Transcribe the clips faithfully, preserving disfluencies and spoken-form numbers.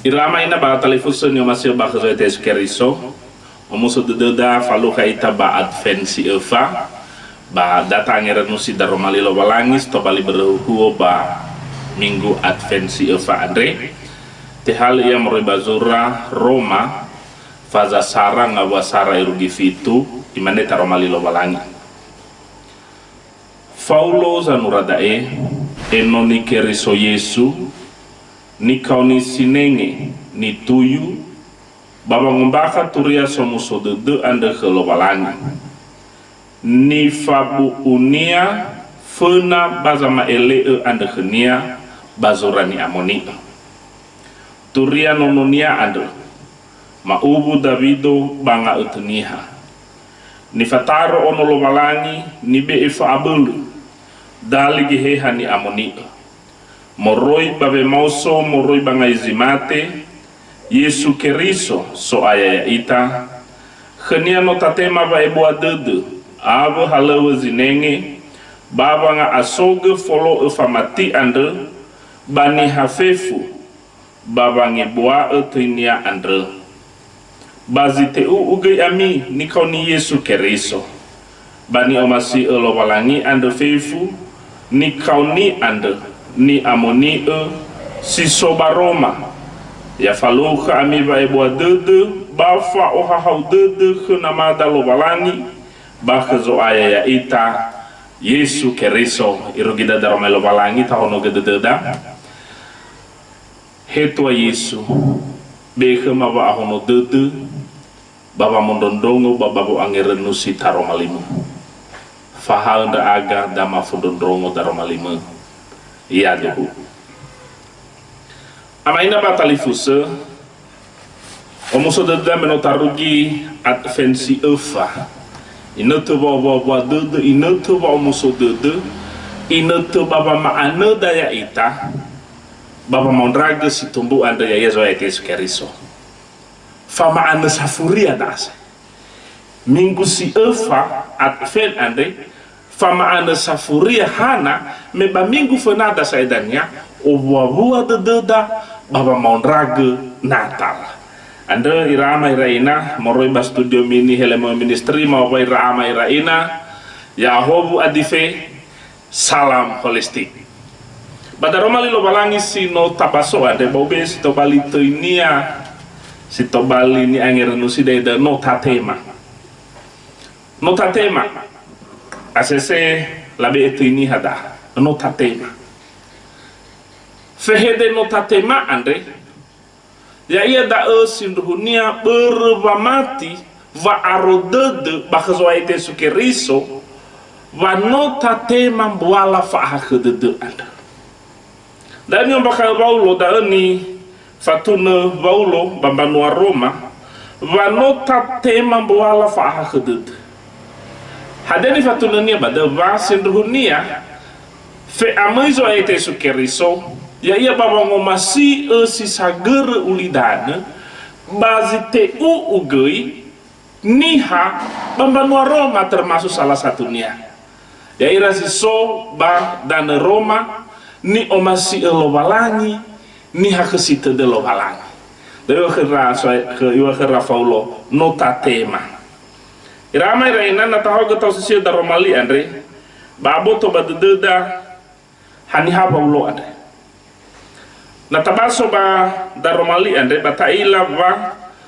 Ira ama ina ba talifusö ni'omasi'ö ba khö Zo'aya Yesu Keriso, omuso dödöda falukha ita ba Advent si öfa, ba data angerenusi daroma li Lowalangi si tobali börö huhuo ba minggu Advent si öfa andre. Tehalö ia moroi ba zura Roma, faza sara ngawua sara irugi fitu, imane taroma li Lowalangi. Faulo zanura da'e, enoni Keriso Yesu, nikaoni sinenge, nituyu, ba wangombakha turia somuso dödö andrö khö Lowalangi. Nifabu'unia föna ba zama'ele'ö andrö khönia ba zura ni'amoni'ö. Turia nononia andrö, ma'uwu Dawido ba nga'ötö niha. Nifataro ono Lowalangi, nibe'e fa'abölö, dali Geheha ni'amoni'ö. Moroi ba wemaoso moroi ba ngai zi mate, Yesu Keriso, So'aya ya'ita, khönia no tatema wa'ebua dödö, awö halöŵö zinenge, ba wanga'asogö folo'ö famati andrö, ba niha fefu, ba wangebua'ö töinia andrö. Ba zi te'u'u göi ami nikaoni Yesu Keriso. Ba ni'omasi'ö Lowalangi andrö fefu, nikaoni andrö, ni'amoni'ö, si so ba Roma. Ya falukha ami wa'ebua dödö, ba fa'ohahau dödö khö Namada Lowalangi, ba khö Zo'aya ya'ita, Yesu Keriso, irugi dödö daroma li Lowalangi, tahonogö dödöda. He Tua Yesu, be'e khöma wa'ahono dödö, ba wamondrondrongo ba, ba wo'angerönusi taroma li-Mö. Fahaö ndra'aga da mafondrondrongo daroma li-Mö. Yaduhu. Ama ina ba talifusö, omuso dödöda me no tarugi Advent si öfa. Inötö wa-, wa-, wa dödö, inötö wa'omuso dödö, inötö ba wama'anöda ya'ita, ba wamaondragö si tumbu andrö ya'ia Zo'aya Yesu Keriso. Fama'anö safuria da'a sa. Minggu si öfa Advent andre, fama'anö safuria hana me ba minggu fönada sa'ae dania, owua-wua dödöda ba wamaondragö Natal. Andrö ira ama ira ina, moroi ba studio mini Helemo Ministry, maŵa'ö ira ama ira ina, ya'ahowu Adife, Salam holistik. Ba daroma li Lowalangi si no tabaso andre, ba ube'e si tobali töinia, si tobali ni'angerönusi da'e da'ö no tatema. No tatema. Asese labe'e töi niha da'a. No tatema. Fehede no tatema andre, ya'ia da'ö sindruhunia börö wamati wa'aro dödö ba khö Zo'aya Yesu Keriso, wa no tatema mbuala fa'ahakhö dödö andrö. Da'ö ni'ombakha'ö Waulo, da'ö nifatunö Waulo ba mbanua Roma, wa no tatema mbuala fa'ahakhö dödö. Hadia nifatunönia ba da'ö? Wa sindruhunia, fe'amöi Zo'aya Yesu Keriso, ya'ia ba wangomasi'ö si sagörö ulidanö, ba zi te'u'u göi niha ba mbanua Roma, termasuk salah satunia. Ya'ira si so ba danö Roma, ni'omasi'ö Lowalangi, niha khösi tödö Lowalangi. Da'ö khöra, khö, iŵa'ö khöra Faulo, no tatema. Ira ama ira ina, na tahaogö ta'osisi'ö daroma li andre, ba aboto ba dödöda, haniha Waulo andre. Na tabaso ba daroma li andre, ba ta'ila wa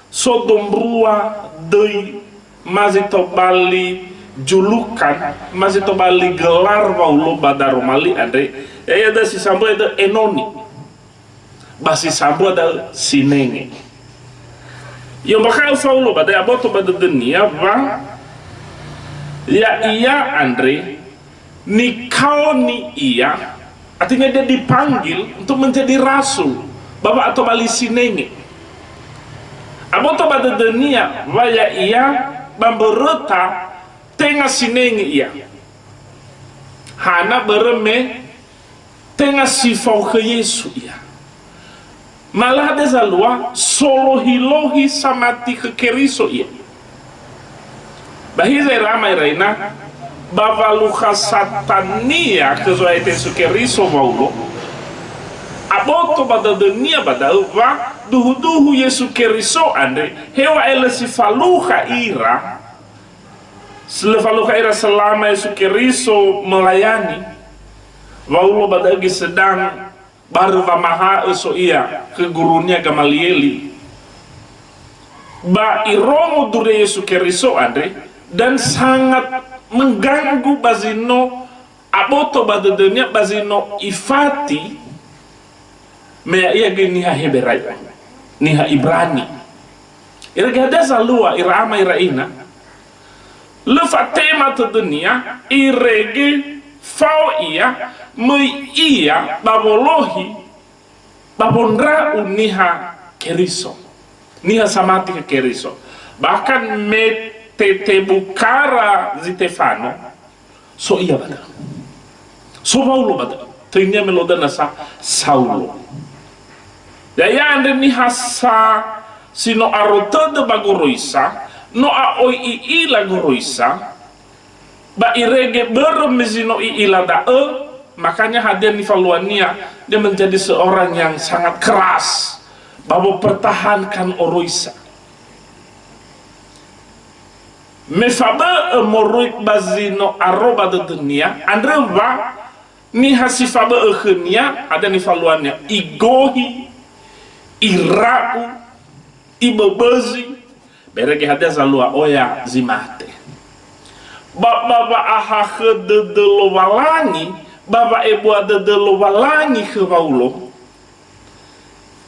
so dombua döi ma zi tobali julukan, ma zi tobali gelar Waulo ba daroma li andre, ya'ia da'ö si sambua da'ö enoni. Ba si sambua da'ö sinenge. I'ombakha'ö Faulo ba da'e, aboto ba dödönia wa ya'ia andre nikaoni ia, artinya dia dipanggil untuk menjadi rasul, ba wa'atobali sinenge. Aboto ba dödönia wa ya'ia ba mböröta tenga sinenge ia. Hana? Börö me tenga si fao khö Yesu ia. Malaha da'e zalua, solohi-lohi samati khö Keriso ia. Ba hiza ira ama ira ina, ba walukha satania khö Zo'aya Yesu Keriso Waulo, Aboto ba dödönia ba da'ö wa duhuduhu Yesu Keriso andre, heŵa'ae lö si falukha ira, si lö falukha ira selama Yesu Keriso melayani. Waulo ba da'ö göi sedang barö wamaha'ö so ia khö gurunia Gamalieli. Ba irongo duria Yesu Keriso andre, dan sangat mengganggu ba zi no aboto ba dödönia, ba zi no ifati, me ya'ia göi niha Heberai, niha Ibrani. Irege hadia zalua ira ama ira ina? Lö fatema tödönia, irege fao ia, möi ia ba wolohi, ba wondra'u niha Keriso, niha samati khö Keriso. Bahkan me tete bukara Zitefano, so ia ba da'ö. So Waulo ba da'ö. Töinia me lo dödönia sa Saulo. Ya'ia andre niha sa si no aro tödö ba goroisa, no a'oi i'ila goroisa, ba irege börö me zi no i'ila da'ö, makanya hadia nifaluania, dia menjadi seorang yang sangat keras, ba mempertahankan oroisa. Me fabö'ö moroi ba zi no aro ba dödönia, andrö wa niha si fabö'ö khönia, hadia nifaluania, igohi, ira'u, iböbözi, ba irege hadia zalua oya zi mate. Ba, ba wa'ahakhö dödö Lowalangi, ba wa'ebua dödö Lowalangi khö Waulo,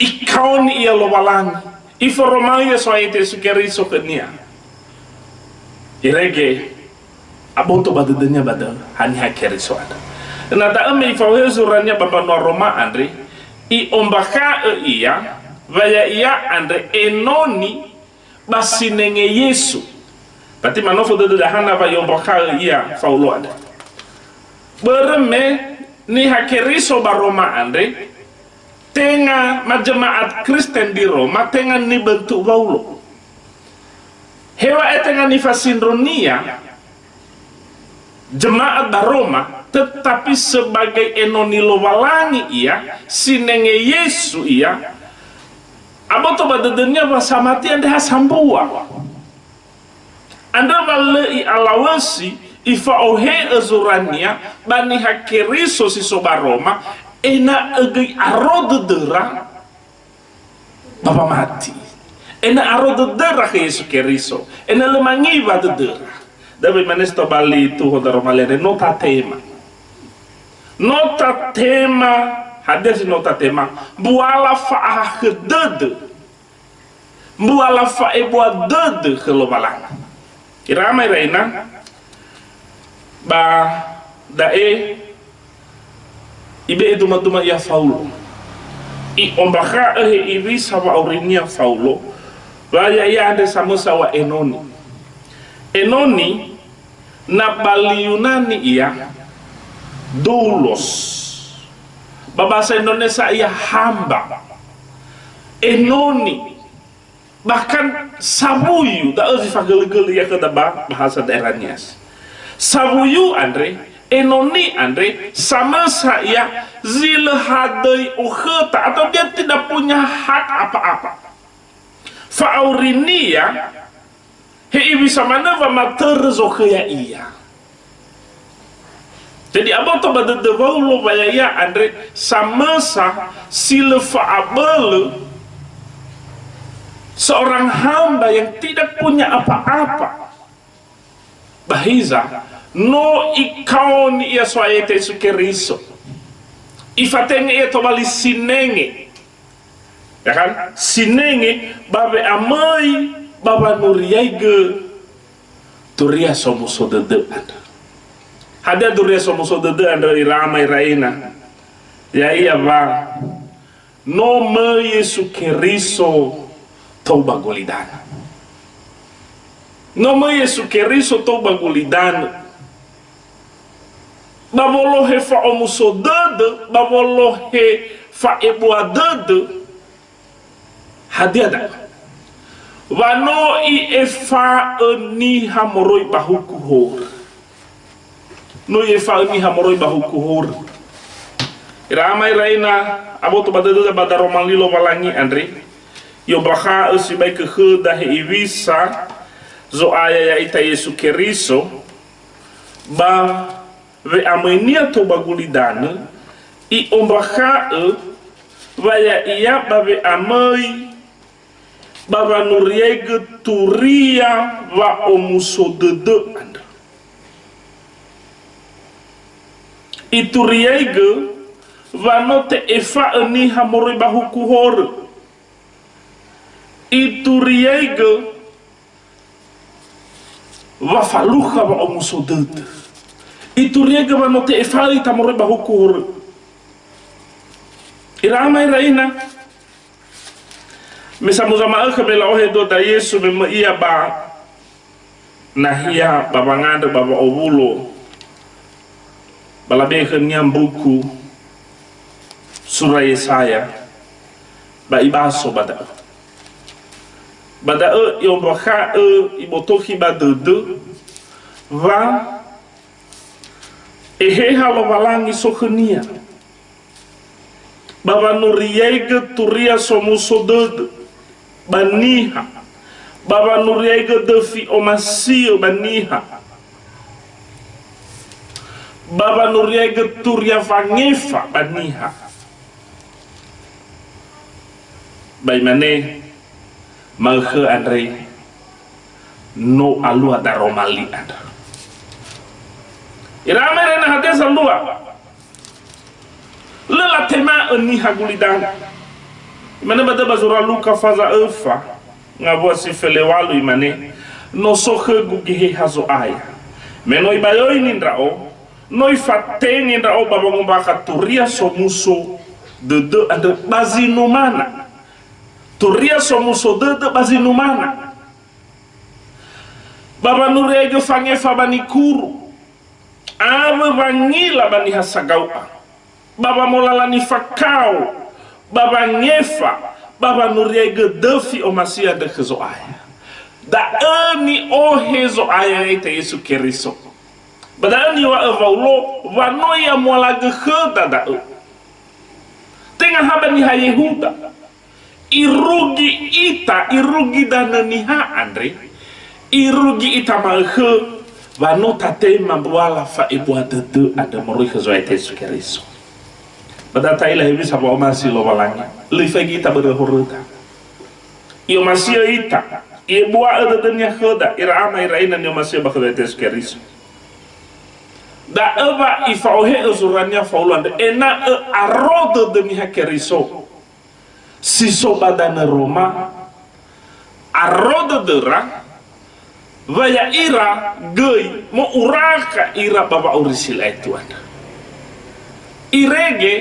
ikaoni ia Lowalangi, iforoma'ö ia So'aya Yesu Keriso khönia. Irege aboto ba dödönia ba da'ö, haniha Keriso andrö. Na da'ö me ifaohe zurania ba mbanua Roma andre, i'ombakha'ö ia wa ya'ia andre enoni ba sinenge Yesu. Berarti manofo dödö dahana wa i'ombakha'ö ia Faulo andrö. Börö me niha Keriso ba Roma andre, tenga ma jemaat Kristen di Roma, tenga nibentuk Waulo. Heŵa'ae tenga nifasindronia jemaat ba Roma, tetapi sebagai enoni Lowalangi ia, sinenge Yesu ia, aboto ba dödönia wa samati andre ha sambua. Andrö wa lö i'alawösi, ifa'ohe'ö zurania ba niha Keriso si so ba Roma, ena'ö göi aro dödöra ba wamati. Ena'ö aro dödöra khö Yesu Keriso, ena'ö lö mangiwa dödöra. Da'ö wa imane si tobali tuho daroma lere, no tatema. No tatema, hadia si no tatema? Mbuala fa'ahakhö dödö. Mbuala fa'ebua dödö khö Lowalangi. Ira ama ira ina, ba da'e ibe'e dumaduma ia Faulo. I'ombakha'ö he'iwisa wa'aurinia Faulo, wa ya'ia andre samösa wa enoni. Enoni, na ba li Yunani ia, doulos. Ba bahasa Indonesia ia hamba. Enoni. Bahkan sawuyu, da'ö zi fagölö-gölö ia khöda ba bahasa daerah Nias. Sawuyu andre, enoni andre, samösa ia zi lö hadöi okhöta, atau dia tidak punya hak apa-apa. Fa'aurinia, he'iwisa manö wamatörö zokhö ya'ia. Jadi, aboto ba dödö Waulo wa ya'ia andre samösa si lö fa'abölö, seorang hamba yang tidak punya apa-apa. Ba hiza, no ikaoni ia So'aya Yesu Keriso. Ifatenge ia tobali sinenge. Ya kan? Sinenge ba we'amöi ba wanuriaigö Duria Somuso Dödö andrö. Hadia Duria Somuso Dödö andrö, ira ama ira ina? Ya'ia wa no möi Yesu Keriso tou ba gulidanö. No möi Yesu Keriso tou ba gulidanö. Ba wolohe fa'omuso dödö, ba wolohe fa'ebua dödö, hadia da'ö? Wa no i'efa'ö niha moroi ba huku horö. No i'efa'ö niha moroi ba huku horö. Ira ama ira ina, aboto ba dödöda ba daroma li Lowalangi andre, i'ombakha'ö sibai khöda hewisa Zo'aya ya'ita Yesu Keriso, ba we'amöinia tou ba gulidanö, i'ombakha'ö wa ya'ia ba we'amöi ba wanuriaigö turia wa'omuso dödö andrö. Ituriaigö wa no te'efa'ö niha moroi ba huku horö. Ituriaigö wa falukha wa'omuso dödö. Ituriaigö wa no te'efa'ö ita moroi ba huku horö. Ira ama ira ina, me samuza ma'ökhö me la'ohe dödö Yesu me möi ia ba nahia ba wangandrö ba wa'owulo, ba labe'e khönia mbuku sura Yesaya, ba ibaso ba da'ö. Ba da'ö i'ombakha'ö, ibotokhi ba dödö wa Eheha Lowalangi so khönia, ba wanuriaigö turia somuso dödö ba niha, ba wanuriaigö döfi omasi'ö ba niha, ba wanuriaigö turia wangefa ba niha. Ba imane, ma'ökhö andre no alua daroma li andrö. Ira ama ira ina, hadia zalua? Lö latema'ö niha gulidanö. Imane ba dödö ba zura Luka faza öfa, ngawua si felewalu imane, "No so khögu Geheha Zo'aya. Me no ibaöini ndra'o, no ifatenge ndra'o ba wangombakha turia somuso dödö andrö ba zinumana." Turia somuso dödö ba zinumana. Ba wanuriaigö fangefa ba nikuru, awö wangila ba niha sagau'a, ba wamolala nifakao, ba wangefa, ba wanuriaigö döfi omasi andrö khö Zo'aya. Da'ö ni'ohe Zo'aya ya'ita Yesu Keriso. Ba da'ö niŵa'ö Waulo wa no i'amualagö khöda da'ö. Tenga ha ba niha Yehuda. Irugi ita, irugi danö niha andre, irugi ita ma'ökhö, wa no tatema mbuala fa'ebua dödö andrö moroi khö Zo'aya Yesu Keriso. Ba da ta'ila hewisa wa'omasi Lowalangi, lö ifaigi ita börö horöda. I'omasi'ö ita, i'ebua'ö dödönia khöda, ira ama ira ina ni'omasi'ö ba khö Zo'aya Yesu Keriso. Da'ö wa ifa'ohe'ö zurania Faulo andrö, ena'ö aro dödö niha Keriso si so ba danö Roma, aro dödöra, wa ya'ira göi mo'uraka ira ba wa'auri si lö aetu andrö. Irege,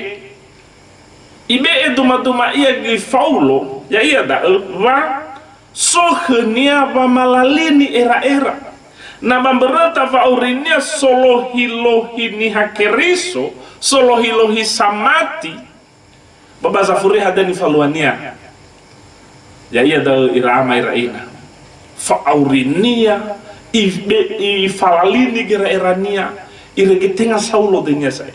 ibe'e dumaduma ia göi Faulo, ya'ia da'ö wa so khönia wamalalini era'era. Na ba mböröta wa'aurinia solohi-lohi niha Keriso, solohi-lohi samati, Ba, ba zafuri hadia nifaluania. Ya'ia da'ö ira ama ira ina. Fa'aurinia, ibe-, ifalalini gera'erania, irege tenga Saulo döinia sa'ae.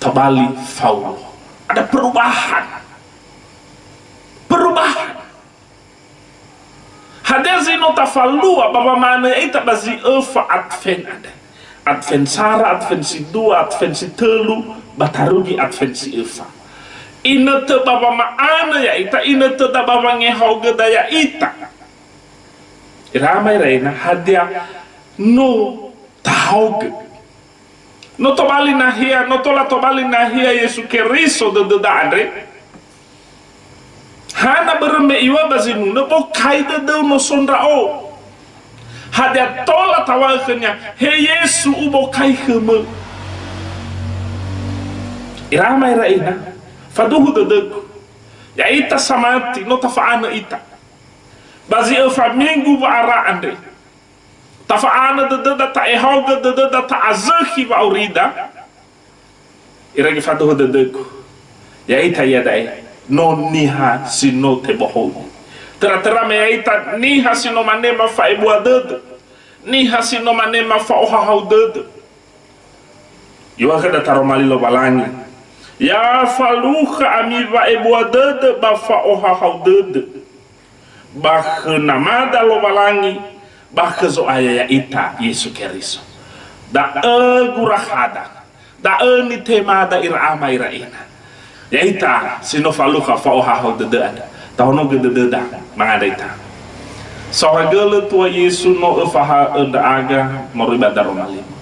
Tobali Faulo. Ada perubahan. Perubahan. Hadia zi no tafalua ba wama'anö ya'ita ba zi öfa Advent andre? Advent sara, Advent si dua, Advent si tölu, ba tarugi Advent si öfa. Inötö ba wama'anö ya'ita, inötöda ba wangehaogöda ya'ita. Ira ama ira ina, hadia no tahaogö? No tobali nahia, no tola tobali nahia Yesu Keriso dödöda andre. Hana börö me iŵa'ö ba zinunö, bokai dödöu no so ndra'o. Hadia tola tawa'ö khönia, "He Yesu, ubokai khömö." Ira ama ira ina, faduhu dödögu. Ya'ita samati, no tafa'anö ita. Ba zi öfa minggu wa'ara andre. Tafa'anö dödöda, ta'ehaogö dödöda, ta'azökhi wa'aurida, irege faduhu dödögu. Ya'ita iada'e, no niha si no tebohou. Töra-töra me ya'ita niha si no manema fa'ebua dödö, niha si no manema fa'ohahau dödö. Iŵa'ö khöda taroma li Lowalangi. Ya falukha ami wa'ebua dödö ba fa'ohahau dödö ba khö Namada Lowalangi, ba khö Zo'aya ya'ita Yesu Keriso. Da'ö gurakhada, da'ö nitemada ira ama ira ina. Ya'ita si no falukha fa'ohahau dödö andrö. Tahonogö dödöda, mangandrö ita. Saohagölö Tua Yesu no öfahaö ndra'aga moroi ba daroma lima.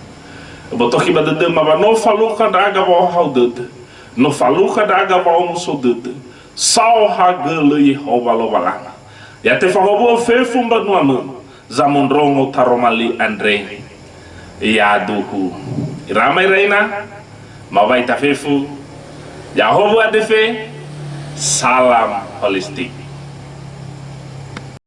Öbotokhi ba dödöma wa no falukha ndra'aga wa'ohahau dödö. No falukha ndra'aga wa'omuso dödö. Saohagölö Yehowa Lowalangi. Ya tefahowu'ö fefu mbanuamö, zamondrongo taroma li andre. Yaduhu. Ira ama ira ina, mawai tafefu, ya'ahowu adefe, salam holistik.